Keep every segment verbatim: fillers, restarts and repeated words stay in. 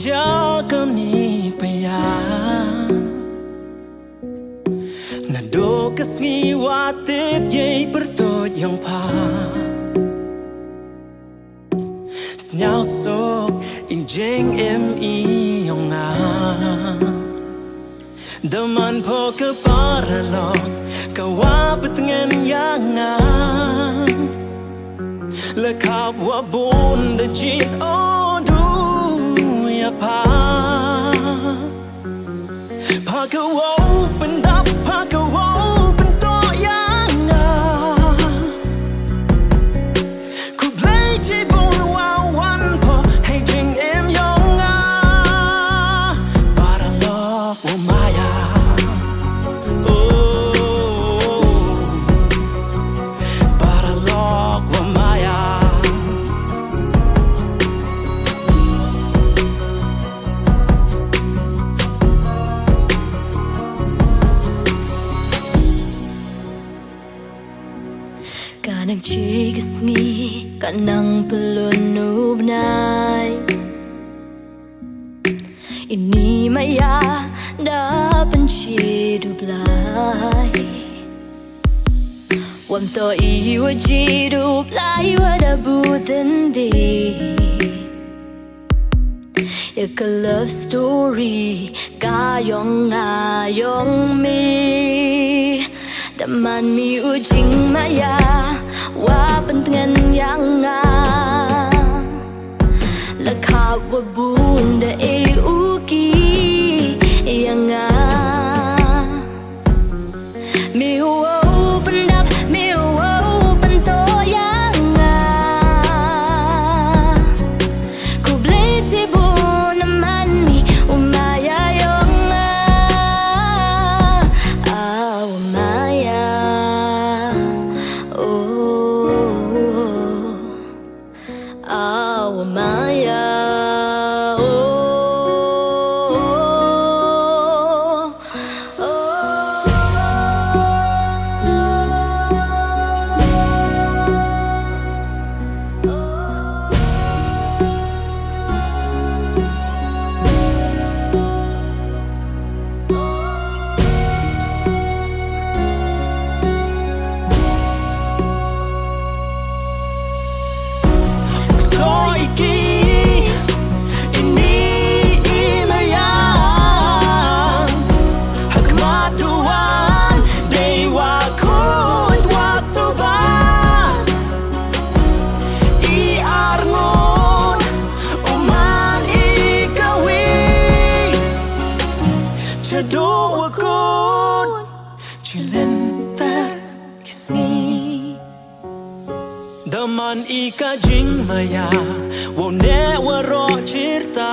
Jia kane pia. Naduh ka sngi wa tip yei pyrtuit yong pha. Sniaw suk i jingim i yong nga. Da man pho ka paralok ka wa pyntngen ïa nga. La khap wa bun da jied o du ïa pha. Pha ka wow pyndap, pha ka wow pyntoh ïa nga. Khublei chibun wa wan pho hei jingim yong nga. Paralok wa maya. Oh, paralok wa maya. Ka nang chi ka sngi, ka nang pylun u bnai. Ini maya da pynchi du blai. Wam to i wa ji du blai wa da bu den di. Ïa ka love story ka yong nga yong mi. Da man mi u jingmaya wa pyntngen ïa nga. La khap wa bun da e u ki ïa nga. Mi u wow pyndap, mi u wow pyntoh ïa nga. Khublei chibun na man mi u maya yong nga. Ah, u maya. Oh, oh, oh. Awa maya, oh, oh, oh. Soiki ini i maya, hakmat duwan dei wa kut wa suba. I arngut u man i kawi. Chado wa kut chilynter ki sngi. Da man i ka jingmaya wow neh waroh chirta.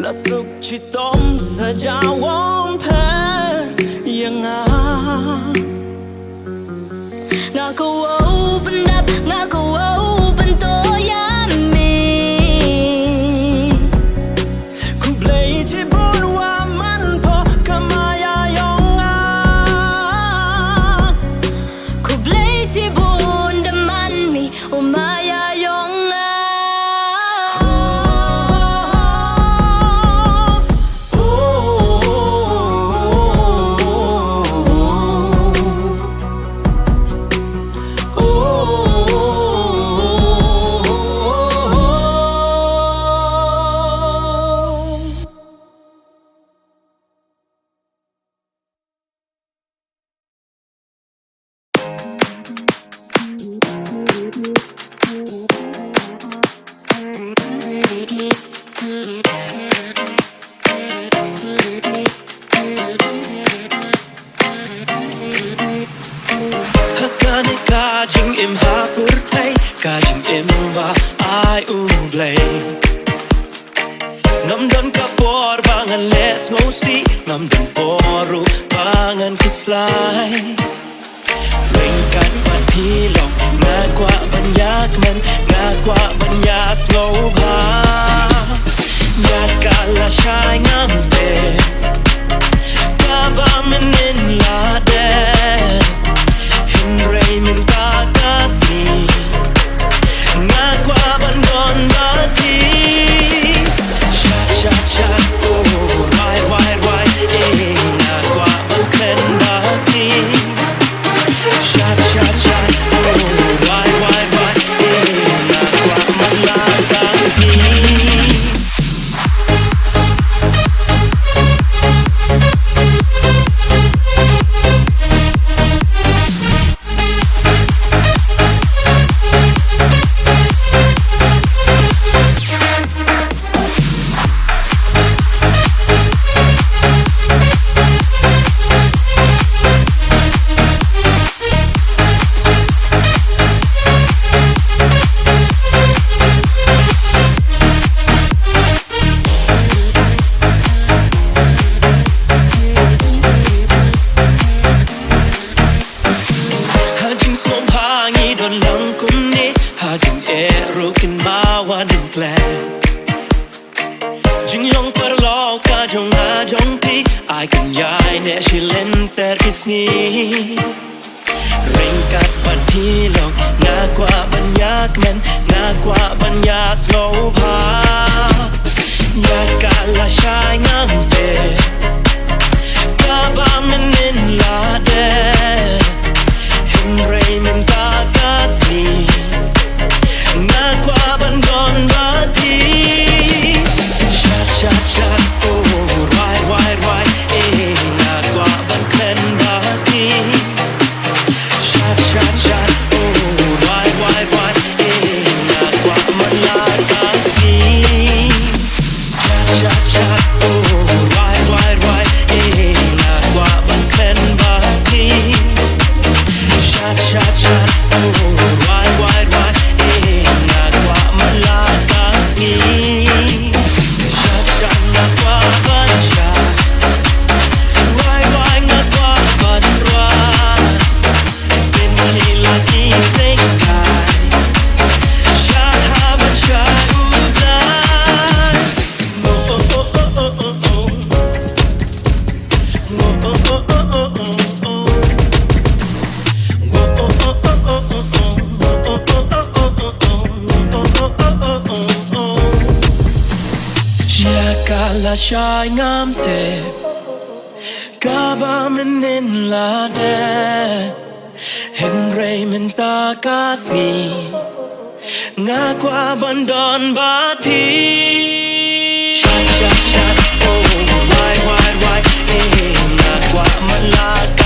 La suk chitom sa ja wam pher ïa nga. Nga ka wow pyndap, nga ka wow pyntoh ïa mi. Khublei chibun wa man pho ka maya yong nga. Khublei chibun da man mi u maya yong nga. Ha kane ka jingim ha pyrthei, ka jingim ba ai U Blei. Ngam don ka por ba ngan leh sngewsih, ngam don por ruh ba ngan khuslai. Ryngkat bad phi long nga kwah ban ïakmen, nga kwah ban ïasngewbha. Ïa ka lashai ngam tip kaba mynnin la dep, hynrei mynta ka sngi nga kwah ban don bad phi. Ryngkat bad phi long nga kwah ban ïa kmen, nga kwah ban ïa sngewbha ïa ka lashai ngam tip kaba mynnin la dep. Hynrei mynta ka sngi nga kwah ban don bad phi. Shat shat shat, oh, rwai rwai rwai, eh, nga kwah ban kren bad phi. Shat shat shat, oh, rwai rwai rwai, eh, nga kwah man la ka sngi. Shat shat shat, oh, rwai rwai rwai, eh, nga kwah ban kren bad phi. Shat shat shat, oh, rwai rwai rwai, eh, nga kwah man la ka sngi. Shat shat nga kwah ban shat, rwai rwai nga kwah ban rwai. Pynhila ki seng kai, shat ha ban shat u Blai. Ïa ka lashai ngam tip kaba mynnin la dep. Hynrei mynta ka sngi nga kwah ban don bad phi. Shat shat shat, oh, wai wai wai, eh, nga kwah man la ka